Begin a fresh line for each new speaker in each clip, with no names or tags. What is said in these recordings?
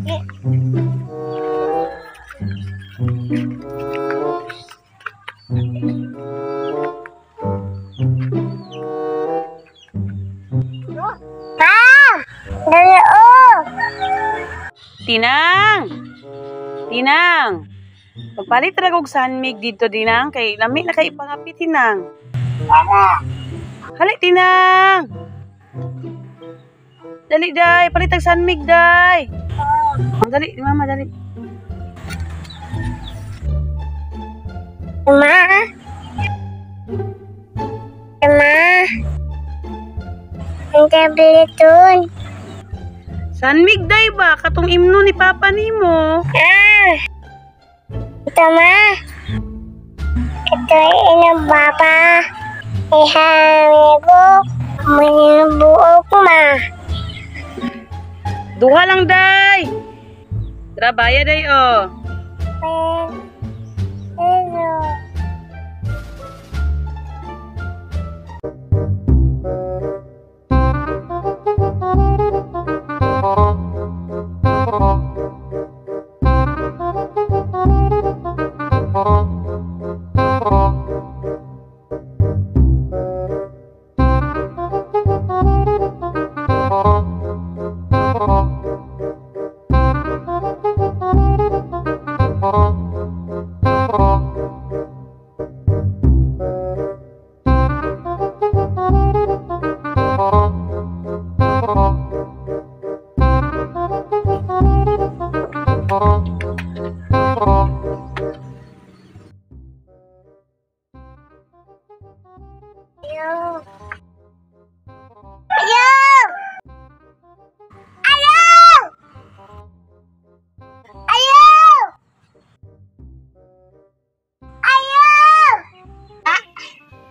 Ah! Dali oh!
Tinang! Tinang! Pagpalit ra og sanmig dito, Tinang, kay lami na kay ipangapi, Tinang. Hali, Tinang! Dali, day! Palit ang sanmig, day! Oh, dali, mama, dali.
Ma! Ma! Ang tableton.
Sanmig, day ba? Katong imno ni Papa nimo.
Ah! Ito, ma. Ito ay inang baba. Ihamigo. Buok, ma.
Duha lang, day! Tara, baya, day, oh.
Pero. Ayaw. Ayaw! Ayaw! Ayaw! Ayaw! Ah,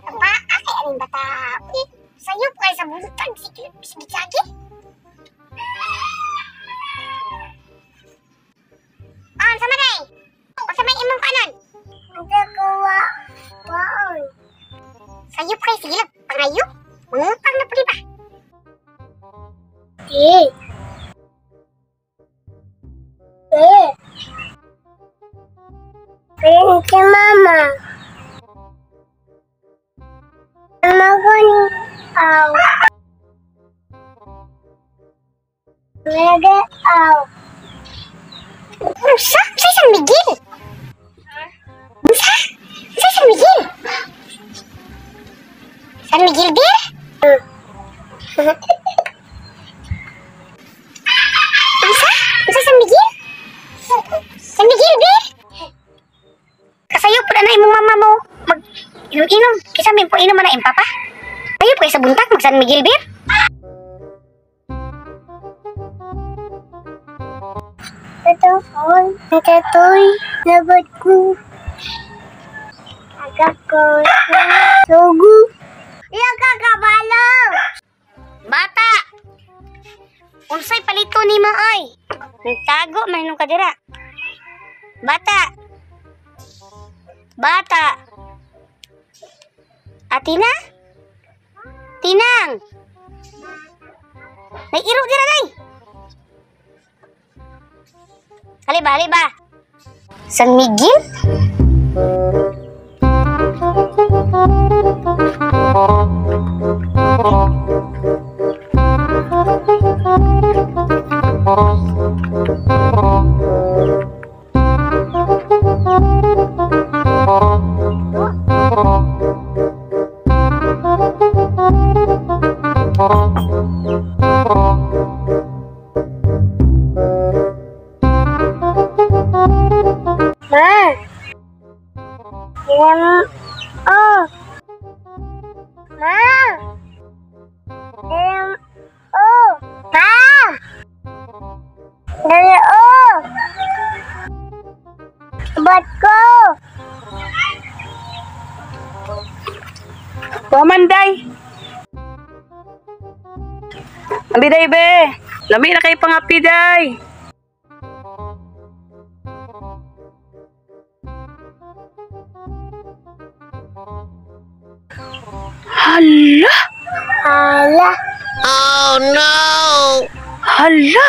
pa, kay aning bata. Eh, sayop kay sa buntag sige, sige sagi. Ah, unsa man ay? Unsa may imong kanon? Nagawa. Waon. Sayop kay sige lang, pangayo. Mangutang na pud ba? Di. Di. Ayun si mama. Mama ko ni aw. Mega aw. Unsa? Unsa San Miguel? Unsa? Unsa San Miguel? San Miguel beer? Unsa? Unsa San Miguel? San Miguel beer? Kasayo pud ana imong mama mo mag inom-inom kaysa may po inom man na imong papa. Ayop kay sa buntag mag San Miguel beer. Ito on, tatoy, nabad ko. Agak ko, sugu. Yaga kabalo. Bata. Unsay palito nimo oy? Nagtago man nung kadira. Bata. Bata. Atina? Tinang. Nay iro dira nay. Hali ba, hali ba? San Miguel? Ma. Yan. Oh. Ma. Yan. Oh. Ma. Dali oh. Bat ko.
Paman, day! Abi, day, be! Lami na kay pangapi, day! Hala!
Hala.
Hala!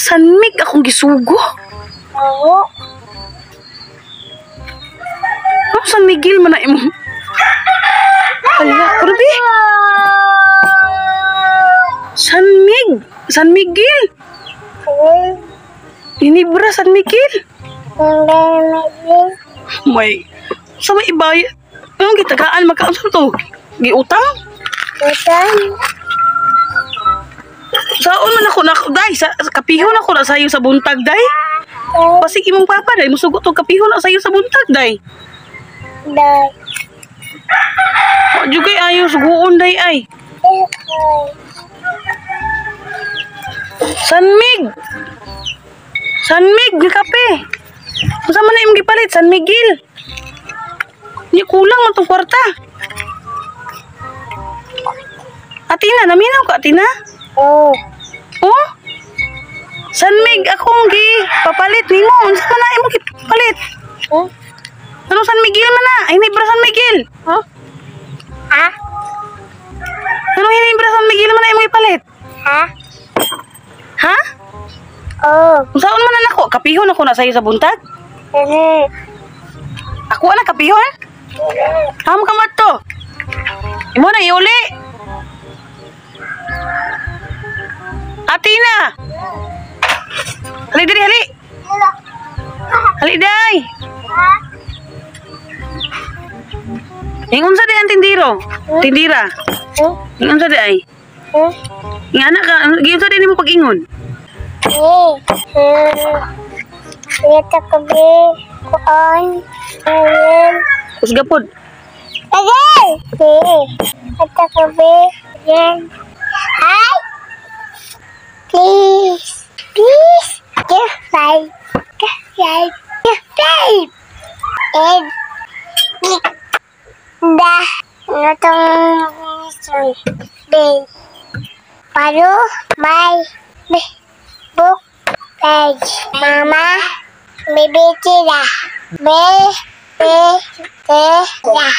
San Mig akong gisugo.
Oo.
Ano San Miguel man na imo? Hala, pero bi. San Mig, San Miguel. Ginebra San Miguel. May sa may ibay. Anong gitagaan magkaan sa to? Giutang?
Utang.
Saon man ako na day sa kapihon ako na sayo sa buntag day. Pasig imong papa day musugot og kapihon na sayo sa buntag day.
Day.
Wa jud kay ayo suguon day ay. San Mig. San Mig gi kape. Unsa man na imong gipalit San Miguel? Ni kulang man tong kwarta. Atina, naminaw ka, Atina?
Oo.
Oh? San Mig akong gi papalit nimo. Unsa man na imong gipalit?
Huh?
Ano San Miguel man na? Hinebra San Miguel.
Huh? Ha?
Ano Hinebra San Miguel man na imong ipalit?
Ha?
Ha?
Oo.
Unsaon man na nako? Kapihon ako na sayo sa buntag?
Dali.
Ako na kapihon? Amo ka to. Imo na iuli. Atina. Hali diri hali. Hali day. Ingon sa di ang tindiro? Tindira.
Huh?
Ingon sa di ay.
Huh?
Nga anak ka, giyon sa di nimo pag-ingon.
Eh. Ito ko be. Kuon. Ayan.
Kusga pod.
Ayan! Eh. Ito ko be. Ayan. Hi! Please. Please. Give five. Give five. Give five. And. Da. Natong B. Paru. My. B. Book. Page. Mama. Baby tira. B. B. T. La.